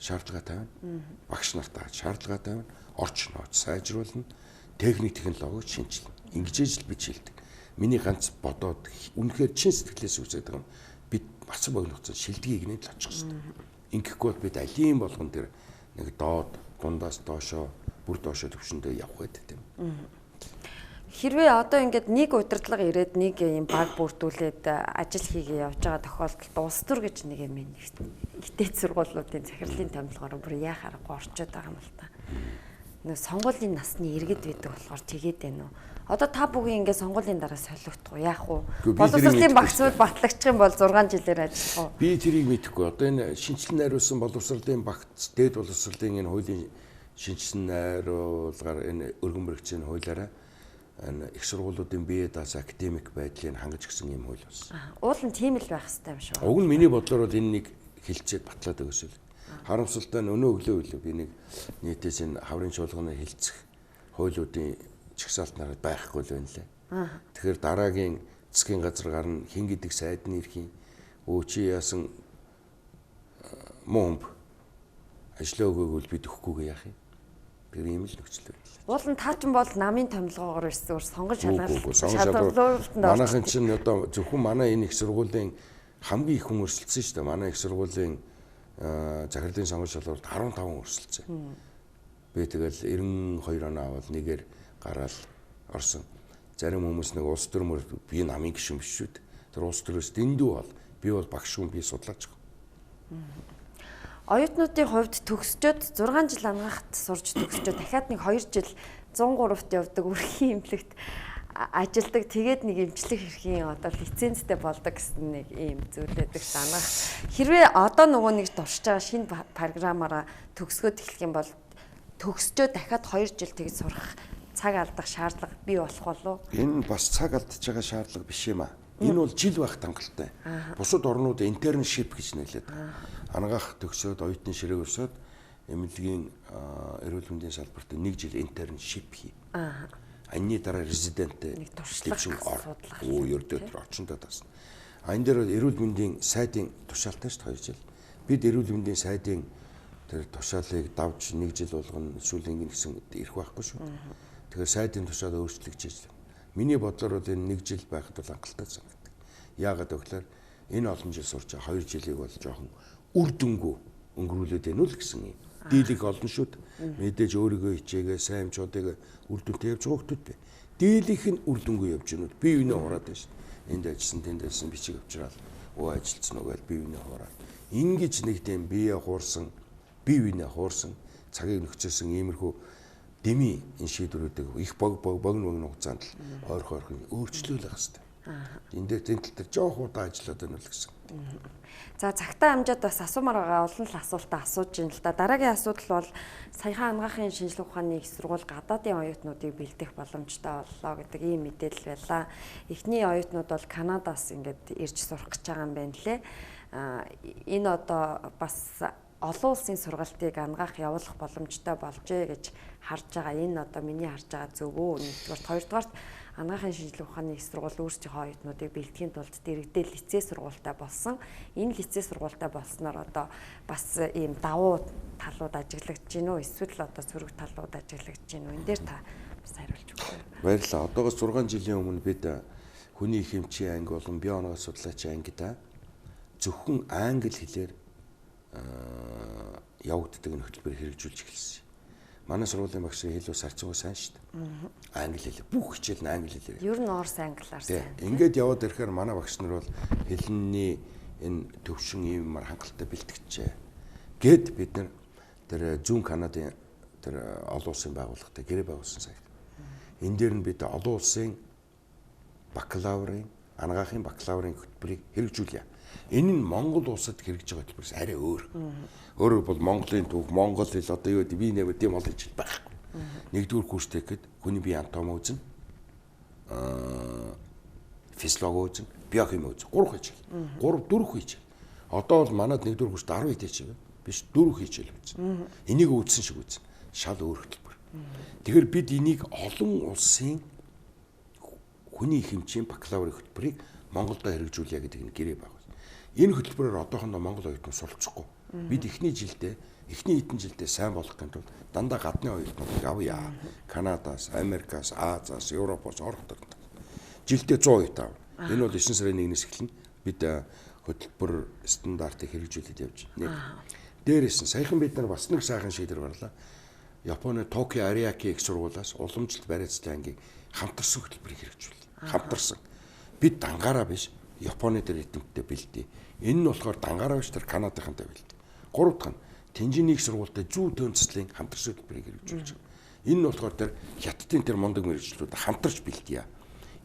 шаардлага тавина. Багш нартаа шаардлага тавина. Орчноо сайжруулна. Техник технологиг шинэчлэнэ. Ингэж ижил бид шилдэг. Миний ганц бодоод үнэхээр чин сэтгэлээс үсээд байгаа юм. Бид бацсан богино хугацаанд шилдгийг нэ л очих хэрэгтэй. Ингэхгүй бол бид алийн болгон тэр нэг доод дундаас доошоо бүр доошоо төвшөндөө явах гэдэг тийм. Хэрвээ одоо ингээд нэг удирдлага ирээд нэг юм баг бүрдүүлээд ажил хийгээ явж байгаа тохиолдолд улс төр гэж нэг юм хитээт сургуулиудын захирлын томилгоор бүр яа харахгүй орчод байгаа юм л та. Нэг сонгуулийн насны иргэд байдаг болохоор тэгээд байна уу? Одоо та бүхэн ингээд сонгуулийн дараа солигдох уу? Яах вэ? Боловсролын багцууд батлагчих юм бол 6 жилээр ажиллах уу? Би тэрийг мэдэхгүй. Одоо энэ шинэчлэн найруулсан боловсролын багц, дээд боловсролын энэ хуулийн шинэчлэн найруулгаар энэ өргөн мөрөгчийн хуулиараа энэ их сургуулиудын бие даасан академик байдлыг хангаж гисэн юм хууль болсон. Уул нь тийм л байх хэрэгтэй юм шиг. Уг нь миний бодлоор бол энэ нэг хилцээд батлаад өгсөн. Харамсалтай нь өнөө өглөө өглөө би нэг нийтээс энэ хаврын чуулганы хилцэх хуулиудын чагсаалт нараад байхгүй л байна лээ. Тэгэхээр дараагийн засгийн газар гарна, хин гэдэг сайд нь ирэх юм. Өө чи яасан муу ажлаа өгөөгүй бол бид өгөхгүйгээ яах юм? Тэр ийм л нөхцөл байдал. Уул нь та ч бол намын томилгоогоор ирсэн өөр сонгон шалгалт. Манайхан чинь одоо зөвхөн манай энэ их сургуулийн хамгийн их хүн өрсөлдсөн шүү дээ. Манай их сургуулийн захирлын сонгон шалралт 15 хүн өрсөлдсөн. Би тэгэл 92 оноо аваад нэгээр гараал орсон. Зарим хүмүүс нэг улс төр мөр би намын гишүүн биш шүү дээ. Тэр улс төрөөс дэндүү бол би бол багш хүн, би судлаач. Оюутнуудын хувьд төгсчөөд 6 жил ангаахт сурч төгсчөөд дахиад нэг 2 жил 103-т явдаг өрхийн эмнэлэгт ажилдаг. Тэгээд нэг эмчлэх эрхийн одоо лицензтэй болдог гэсэн нэг ийм зүйл байдаг санаах. Хэрвээ одоо нөгөө нэг туршиж байгаа шинэ програмаараа төгсгөөд эхлэх юм бол төгсчөөд дахиад 2 жил тэгж сурах цаг алдах шаардлага бий болох болов уу? Энэ бас цаг алдаж байгаа шаардлага биш юм аа. Энэ бол жил байх хангалттай. Бусад орнууд internship гэж нэрлэдэг. Ангаах төгсөөд оюутны ширээг өрсөөд эмнэлгийн эрүүл мэндийн салбарт нэг жил internship хий. Анны дараа резиденттэй нэг туршлага судлах. Ердөө тэр очиндоо таасна. А энэ дээр бол эрүүл мэндийн сайдын тушаалтай шүү дээ 2 жил. Бид эрүүл мэндийн сайдын тэр тушаалыг давж нэг жил болгоно эсвэл ингэн гэсэн ирэх байхгүй шүү. Тэгэхээр сайдын тушаал өөрчлөгдөж байна. Миний бодлоор бол энэ нэг жил байхад бол хангалттай санагддаг. Яагаад гэвэл энэ олон жил сурч байгаа 2 жилийг бол жоохон үр дүнгүй өнгөрүүлээд байна үл гэсэн юм. Дийлэх олон шүү дээ. Мэдээж өөрийгөө хичээгээ сайн юмчуудыг үр дүнтэй явж байгаа хүмүүс бай. Дийлэх нь үр дүнгүй явж байна. Би юунэ хураад байна шүү дээ. Энд ажилласан, тэнд ажилласан бичиг авчраал өө ажилласан уу гэж би юунэ хураад. Ингэж нэг тийм бие хуурсан, би юунэ хуурсан, цагийг нөхцөлсөн иймэрхүү деми энэ шийдвэрүүдийг их богино богино хугацаанд л ойрхон өөрчлөөл байх хэрэгтэй. Энэ дээр тэн тал дээр жоох удаа ажиллаад байна л гэсэн. За цагтаа амжаад бас асуумаар байгаа олон л асуултаа асууж байна л да. Дараагийн асуудал бол саяхан анагаахын шинжлэх ухааны их сургууль гадаадын оюутнуудыг бэлдэх боломжтой боллоо гэдэг ийм мэдээлэл байлаа. Эхний оюутнууд бол Канадаас ингээд ирж сурах гэж байгаа юм байна лээ. Энэ одоо бас олон улсын сургалтыг анагаах явуулах боломжтой болжээ гэж харж байгаа. Энэ одоо миний харж байгаа зөв үү? Нэгдүгээрт, хоёрдугаарт анагаахын шинжлэх ухааны их сургууль өөрсдийнхөө оюутнуудыг бэлтгэхийн тулд дэрэгдээ лицей сургуультай болсон. Энэ лицей сургуультай болсноор одоо бас ийм давуу талууд ажиглагдаж гин үү? Эсвэл одоо сөрөг талууд ажиглагдаж гин үү? Энэ дээр та бас хариулж өгөөрэй. Баярлалаа. Одоогоос 6 жилийн өмнө бид хүний их эмчийн анги болон бие онгой судлаачийн ангидаа зөвхөн англи хэлээр явагддаг энэ хөтөлбөрийг хэрэгжүүлж эхэлсэн. Манай сургуулийн багш хэл ус харьцангуй сайн шүү дээ. Англи хэл бүх хичээл нь англи хэлээр. Ер нь орос англиар сайн. Ингээд яваад ирэхээр манай багш нар бол хэлний энэ төвшин иймар хангалттай бэлтгэжээ. Гэт бид нар тэр зүүн Канадын тэр олон улсын байгууллагатай гэрээ байгуулсан сая. Энэ дээр нь бид олон улсын бакалаврын, анагаахын бакалаврын хөтөлбөрийг хэрэгжүүлье. Энэ нь Монгол улсад хэрэгжиж байгаа хөтөлбөрөөс арай өөр. Өөрөөр бол Монголын түүх, монгол хэл одоо юу гэдэг би нэ тийм олон хичээл байхгүй. Нэгдүгээр курс тэгэхэд хүний бие анатоми үзнэ. Физиологи үзнэ, биохими үзнэ. 3 хичээл. 3 4 хичээл. Одоо бол манад нэгдүгээр курст 10 хичээл биш 4 хичээл үзнэ. Энийг үзсэн шиг үзнэ. Шал өөр хөтөлбөр. Тэгэхээр бид энийг олон улсын хүний их эмчийн бакалаврын хөтөлбөрийг Монголдо хэрэгжүүлье гэдэг энэ гэрээ байгуулсан. Энэ хөтөлбөрөөр одоохондоо Монгол оюутан суралцахгүй. Бид эхний жилдээ, эхний хэдэн жилдээ сайн болохын тулд дандаа гадны оюутнуудыг авъя. Канадаас, Америкаас, Азиас, Европоос орох төрөнд. Жилдээ 100 оюутан авна. Энэ бол 9 сарын 1-ээс эхэлнэ. Бид хөтөлбөр стандартыг хэрэгжүүлээд явж байна. Дээрээс нь саяхан бид нар бас нэг сайхан шийдвэр гарлаа. Японы Токио Ариаки их сургуулиас уламжлалт бариацлын ангийг хамтарсан хөтөлбөрийг хэрэгжүүллээ. Хамтарсан. Бид дангаараа биш Японы дээр ритмтэй бэлдээ. Энэ нь болохоор дангаараа биш тэр Канадынхантай бэлдээ. Гурав дахь нь Тэнжиний их сургуультай зүү төн цэцлийн хамтарсан хөтөлбөрийг хэрэгжүүлж байгаа. Энэ нь болохоор тэр хятадын тэр мундаг мэргэжлүүд хамтарч бэлдъя.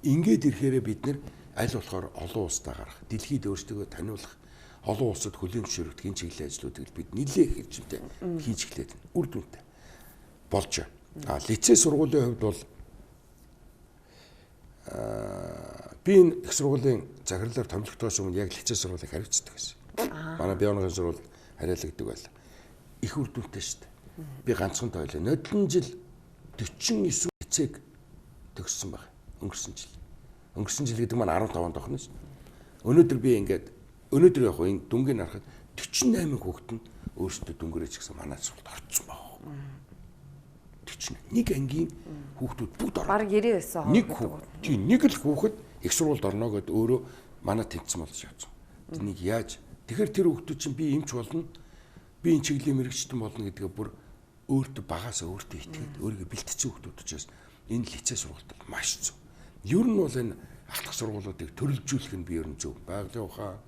Ингээд ирэхээрээ бид нэр аль болохоор олон улстай гарах, дэлхийд өөрсдөө таниулах, олон улсад хүлээн зөвшөөрөгдөх энэ чиглэлийн ажлуудыг бид нэлээд хэрэгжимтэй хийж эхлээд үр дүнтэй болж байна. А лицей сургуулийн хувьд бол би энэ их сургуулийн захирлаар томилогдохоос өмнө яг лицей сургуулийг хариуцдаг байсан. Манай биологийн сургууль хариалагддаг байлаа. Их үр дүнтэй шүү дээ. Би ганцхан тойлоо. Нодлон жил 49 лицейг төгссөн баг. Өнгөрсөн жил. Өнгөрсөн жил гэдэг маань 15 онд орно шүү. Өнөөдөр би ингээд өнөөдөр яг энэ дүнгийг харахад 48 хүүхэд нь өөрсдөө дүнгэрээч гэсэн манай сургуульд орцсон баг. 41 ангийн хүүхдүүд бүгд орно. Бараг 99% нэг хүүхэд. Тийм нэг л хүүхэд их сургуульд орно гэд өөрөө манай тэмцэн болж явцсан. Тэнийг яаж тэгэхээр тэр хүүхдүүд чинь би эмч болно, би энэ чиглэлийн мэрэгчтэн болно гэдгээ бүр өөртөө багасаа өөртөө итгээд өөрийгөө бэлтгэсэн хүүхдүүд учраас энэ лицей сургуульд маш зөв. Ер нь бол энэ ахлах сургуулиудыг төрөлжүүлэх нь би ер нь зөв. Байгалийн ухаан,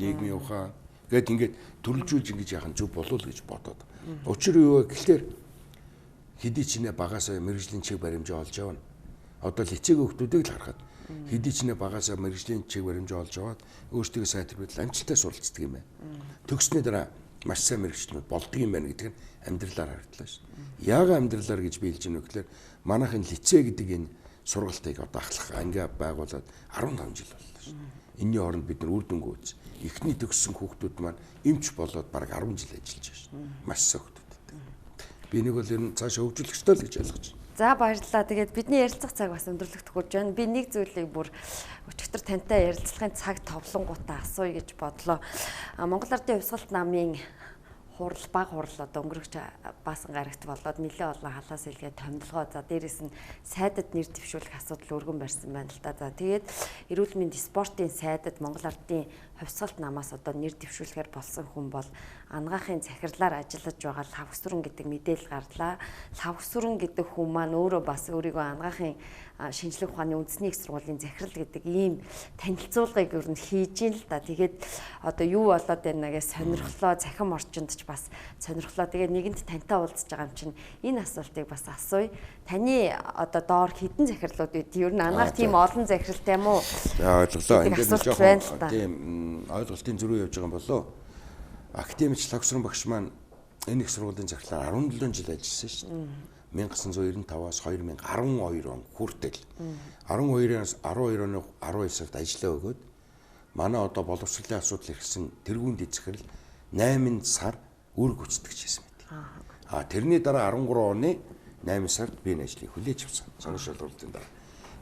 нийгмийн ухаан гэд ингээд төрөлжүүлж ингэж яах нь зөв болов уу гэж бодоод. Учир юу вэ гэхлээр хэдий ч нэ багасаа мэрэгжлийн чиг баримжаа олж явна. Одоо лицейг хүүхдүүдийг л харахад хэдий ч нэ багасаа мэрэгжлийн чиг баримжаа олж аваад өөрсдөө сайтар бидэл амжилттай суралцдаг юм байна. Төгссөний дараа маш сайн мэрэгчлэнүүд болдго юм байна гэдэг нь амьдралаар харагдлаа шүү. Яагаад амьдралаар гэж би хэлж байна вэ гэхлээр манайхын лицей гэдэг энэ сургалтыг одоо ахлах анги байгуулад 15 жил боллоо шүү. Энийний хооронд бид нар үр дүнг үүс. Эхний төгссөн хүүхдүүд маань эмч болоод бараг 10 жил ажиллаж байна шүү. Маш сайн хүүхдүүд. Би нэг бол ер нь цаашаа хөгжүүлэх ёстой л гэж ойлгож байна. За баярлалаа. Тэгээд бидний ярилцах цаг бас өндөрлөгдөх гэж байна. Би нэг зүйлийг бүр өчигдөр тантай ярилцлагын цаг товлонгуудаа асууя гэж бодлоо. Монгол Ардын Хувьсгалт намын хурал баг хурал одоо өнгөрөгч баасан гарагт болоод нэлээд олон халаас илгээ томилгоо. За дээрэс нь сайдад нэр дэвшүүлэх асуудал өргөн барьсан байна л да. За тэгээд эрүүл мэндийн спортын сайдад Монгол Ардын Хувьсгалт намаас одоо нэр дэвшүүлэхээр болсон хүн бол анагаахын захирлаар ажиллаж байгаа Лхагвсүрэн гэдэг мэдээлэл гарлаа. Лхагвсүрэн гэдэг хүн маань өөрөө бас өөрийгөө анагаахын шинжлэх ухааны үндэсний их сургуулийн захирал гэдэг ийм танилцуулгыг ер нь хийж ийн л да. Тэгээд одоо юу болоод байна гэж сонирхлоо, цахим орчинд ч бас сонирхлоо. Тэгээд нэгэнт тантай уулзж байгаа юм чинь энэ асуултыг бас асууя. Таны одоо доор хэдэн захирлууд байд? Ер нь анагаах тийм олон захиралтай юм уу? За ойлголоо. Энд дээр жоохон тийм ойлголтын зөрүү явж байгаа юм болоо. Академич Лхагвсүрэн багш маань энэ их сургуулийн захирлаар 17 жил ажилласан шүү дээ. 1995-аас 2012 он хүртэл 12-оос 12 оны 12 сард ажиллаа өгөөд манай одоо боловсролын асуудал эрхэлсэн тэргүүн дэд захирал 8 сар үүрэг гүйцэтгэж хийсэн мэт. А тэрний дараа 13 оны 8 сард би энэ ажлыг хүлээж авсан. Сонгон шалралтын дараа.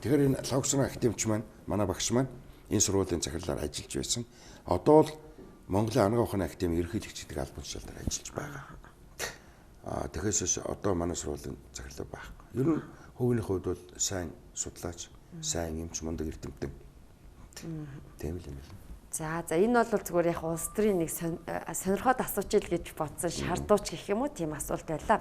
Тэгэхээр энэ Лхагвсүрэн академич маань манай багш маань энэ сургуулийн захирлаар ажиллаж байсан. Одоо л Монголын анагаах ухааны академи ерөнхийлөгч гэдэг албан тушаал дээр ажиллаж байгаа. Тэгэхээр одоо манай сургуулийн захирлаа байхгүй. Ер нь хөвгний хувьд бол сайн судлаач, сайн эмч, мундаг эрдэмтэн. Тийм л юм байна. За энэ бол зүгээр яг улс төрийн нэг сонирхоод асууж ил гэж бодсон шаардууч гэх юм уу тийм асуулт байлаа.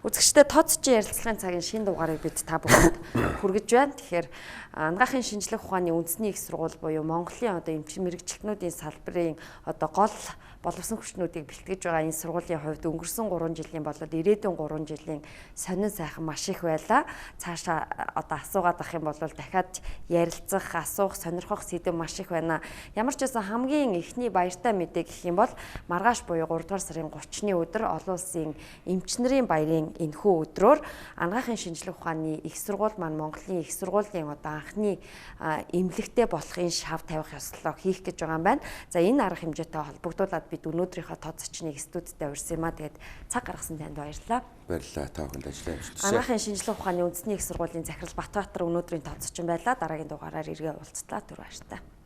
Үзэгчдээ Тооцчийн ярилцлагын цагийн шинэ дугаарыг бид та бүхэнд хүргэж байна. Тэгэхээр анагаахын шинжлэх ухааны үндэсний их сургууль буюу Монголын одоо эмчин мэргэжилтнүүдийн салбарын одоо гол боловсон хүчнүүдийг бэлтгэж байгаа энэ сургуулийн хувьд өнгөрсөн 3 жилийн болоод ирээдүйн 3 жилийн сонин сайхан маш их байлаа. Цаашаа одоо асуугаад ах юм бол дахиад ярилцах, асуух, сонирхох сэдэв маш их байна. Ямар ч байсан хамгийн эхний баяртай мэдээ гэх юм бол маргааш буюу 3 дугаар сарын 30-ны өдөр олон улсын эмч нарын баярын энэхүү өдрөөр анагаахын шинжлэх ухааны их сургууль маань Монголын их сургуулийн одоо анхны эмнэлэгтэй болох энэ шав тавих ёслолоо хийх гэж байгаа юм байна. За энэ арга хэмжээтэй холбогдуулаад бид өнөөдрийнхөө тооцогчныг студидтэй урьсан юм а. Тэгээд цаг гаргасан танд баярлалаа. Баярлалаа. Та бүхэнд ажиллаа амжилт. Анагаахын шинжлэх ухааны үндэсний их сургуулийн захирал Батбаатар өнөөдрийн тооцогч байлаа. Дараагийн дугаараар эргээ уулзлаа. Түр баяртай.